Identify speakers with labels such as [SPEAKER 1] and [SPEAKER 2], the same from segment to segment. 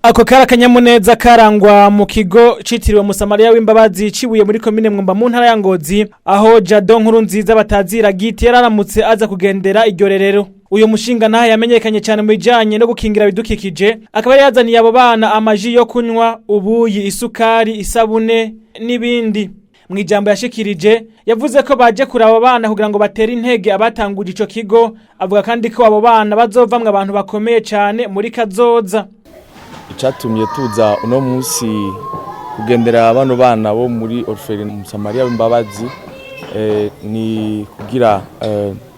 [SPEAKER 1] Ako kari akanyamuneza karangwa mu kigo citiriwe Musamariya w'Imbabazi cibuye muri komine Mwumba mu ntara ya Ngozi, aho Jado Nkuru Nziza batazira Giti yararamutse aza kugendera iryo rerero. Uyo mushinga nahe yamenyekanye cyane mu bijanye no gukingira ibidukikije, akaba yari yazaniye abo bana amaji yo kunywa, ubuyi, isukari, isabune n'ibindi. Mu ijambo yashikirije, yavuze ko baje kuraba abo bana kugira ngo batere intege abatanguje ico kigo. Avuga kandi ko abo bana bazovamwo abantu bakomeye cyane muri kazoza.
[SPEAKER 2] Icatumye tuza uno munsi kugendera bano bana bo muri orphelinat Musamariya w'Imbabazi ni kugira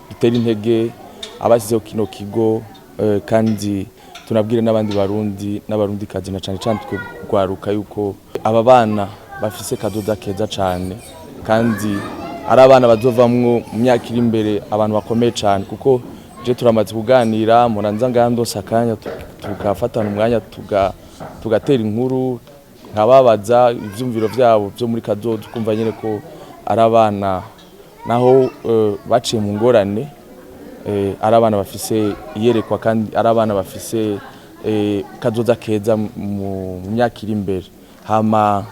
[SPEAKER 2] dutere intege abashyizeho kino kigo, kandi tunabwire n'abandi Barundi n'Abarundi kazi, na cane cane twe rwaruka, yuko aba bana bafise kazoza keza cane, kandi ari abana bazovamwo mu myaka iri imbere abantu bakomeye cane, kuko je turamaze kuganira muranza ngaha, ndose akanya tugafatana umwanya, tugatera inkuru, nkababaza ivyumviro vyabo vyo muri kazoza, ukumva nyene ko ari abana naho baciye mu ngorane, ari abana bafise iyerekwa, kandi ari abana bafise kazoza keza mu myaka iri imbere. Hama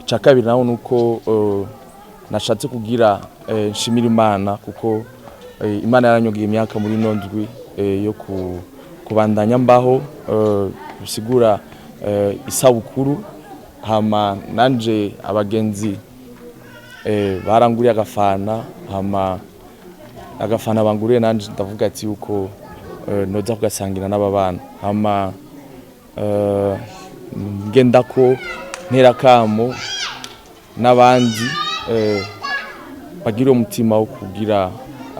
[SPEAKER 2] ica kabiri naho nuko nashatse kugira nshimira Imana, kuko Imana yaranyongeye imyaka muri ino ndwi yo kubandanya mbaho, bisigura isabukuru. Hama nanje abagenzi baranguriye agafana, hama agafana banguriye nanje ndavuga ati yuko noza kugasangira n'aba bana. Hama ngenda ko ntera kamo n'abandi bagira umutima wo kugira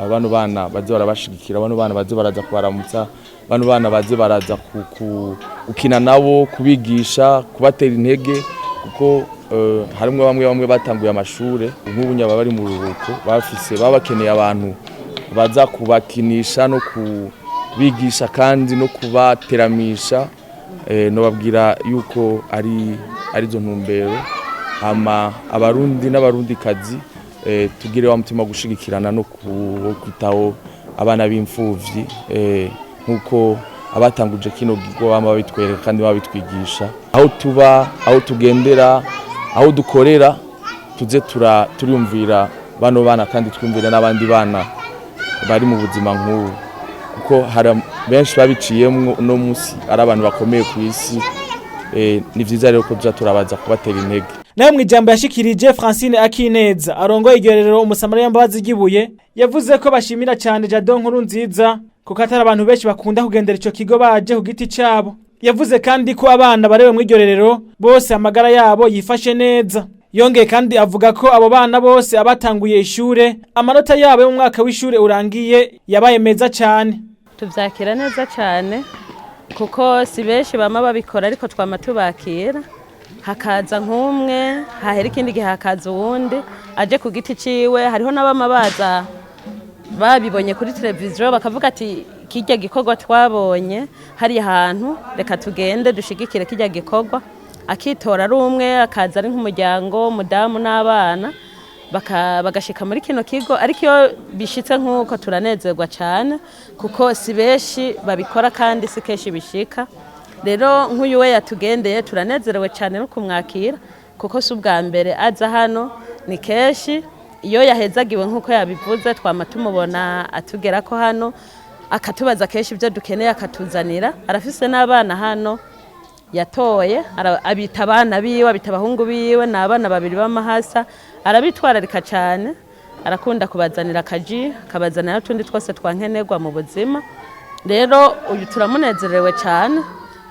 [SPEAKER 2] bano bana baze barabashigikira, bano bana baze baraza kubaramutsa, bano bana baze baraza gukina nabo, kubigisha, kubatera intege, kuko harimwo bamwe bamwe batanguye amashure nk'ubu nyaba bari mu ruhuko, bafise baba bakeneye abantu baza kubakinisha no kubigisha kandi no kubateramisha. Nobabwira yuko ari arizo ntumbero. Hama Abarundi n'Abarundikazi, tugire wa mutima wo gushigikirana no kwitaho abana b'imfuvyi, nkuko abatanguje kino kigo bama babitwereka kandi babitwigisha. Aho tuba, aho tugendera, aho dukorera, tuze turiyumvira bano bana, kandi twumvira n'abandi bana bari mu buzima nk'ubu, kuko hari benshi babiciyemwo uno munsi ari abantu bakomeye ku isi. Ni vyiza rero ko tuza turabaza kubatera intege.
[SPEAKER 1] Nawe mu ijambo yashikirije, Francine Akineza arongoye iryo rerero Umusamariya Mbabazi ry'ibuye, yavuze ko bashimira cyane Jado Nkuru Nziza, kuko atari abantu benshi bakunda kugendera ico kigo baje ku giti cabo. Yavuze kandi ko abana barewe muri iryo rerero bose amagara yabo yifashe neza. Yongeye kandi avuga ko abo bana bose abatanguye ishure, amanota yabo yo mu mwaka w'ishure urangiye yabaye meza cyane.
[SPEAKER 3] Tubyakira neza cyane, kuko si benshi bama babikora, ariko twama tubakira, hakaza nk'umwe, hahera ikindi gihe hakaza uwundi aje ku giti ciwe. Hariho n'abama baza babibonye kuri televiziyo, bakavuga ati: "Kirya gikorwa twabonye hariya hantu, reka tugende dushigikire kirya gikorwa." Akitora ari umwe, akaza ari nk'umuryango, umudamu n'abana, bagashika muri kino kigo. Ariko iyo bishitse nk'uko turanezerwa cyane, kuko si benshi babikora kandi si kenshi bishika. Rero nk'uyu we yatugendeye, turanezerewe cyane no kumwakira, kuko si ubwa mbere aza hano, ni kenshi. Iyo yahezagiwe nk'uko yabivuze, twama tumubona atugera ko hano, akatubaza kenshi ibyo dukeneye, akatuzanira. Arafise n'abana hano yatoye, abita abana biwe, abita abahungu biwe. Ni abana babiri b'amahasa, arabitwararika cyane, arakunda kubazanira akaji, akabazanira n'utundi twose twankenerwa mu buzima. Rero uyu turamunezerewe cyane,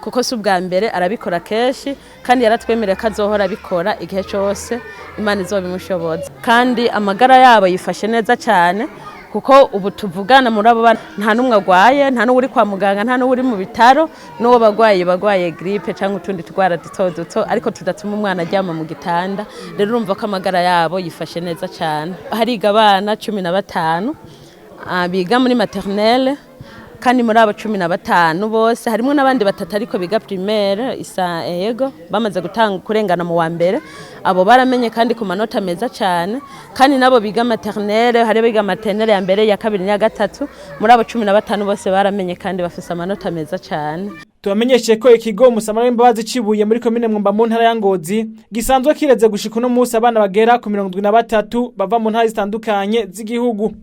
[SPEAKER 3] kuko si ubwa mbere, arabikora kenshi, kandi yaratwemereye ko azohora abikora igihe cyose Imana izobimushoboza. Kandi amagara yabo yifashe neza cyane, kuko ubu tuvugana muri abo bana nta n'umwe agwaye, nta n'uwuri kwa muganga, nta n'uwuri mu bitaro. N'uwo bagwaye, bagwaye grippe cyangwa utundi turwara duto duto, ariko tudatuma umwana aryama mu gitanda. Rero urumva ko amagara yabo yifashe neza cyane. Hariga abana 15 biga muri maternelle. Kandi muri abo 15 bose harimo n'abandi batatu ariko biga primaire isa, yego, bamaze gutanga kurengana mu wa mbere. Abo baramenye kandi ku manota meza cyane. Kandi nabo biga maternelle, hari biga maternelle ya mbere, ya kabiri n'iya gatatu. Muri abo 15 bose baramenye kandi bafise amanota meza cyane.
[SPEAKER 1] Tubamenyeshe ko ikigo Umusamariya w'Imbabazi cibuye muri komine Mwumba mu ntara ya Ngozi gisanzwe kireze gushika uno munsi abana bagera ku 73 bava mu ntara zitandukanye z'igihugu.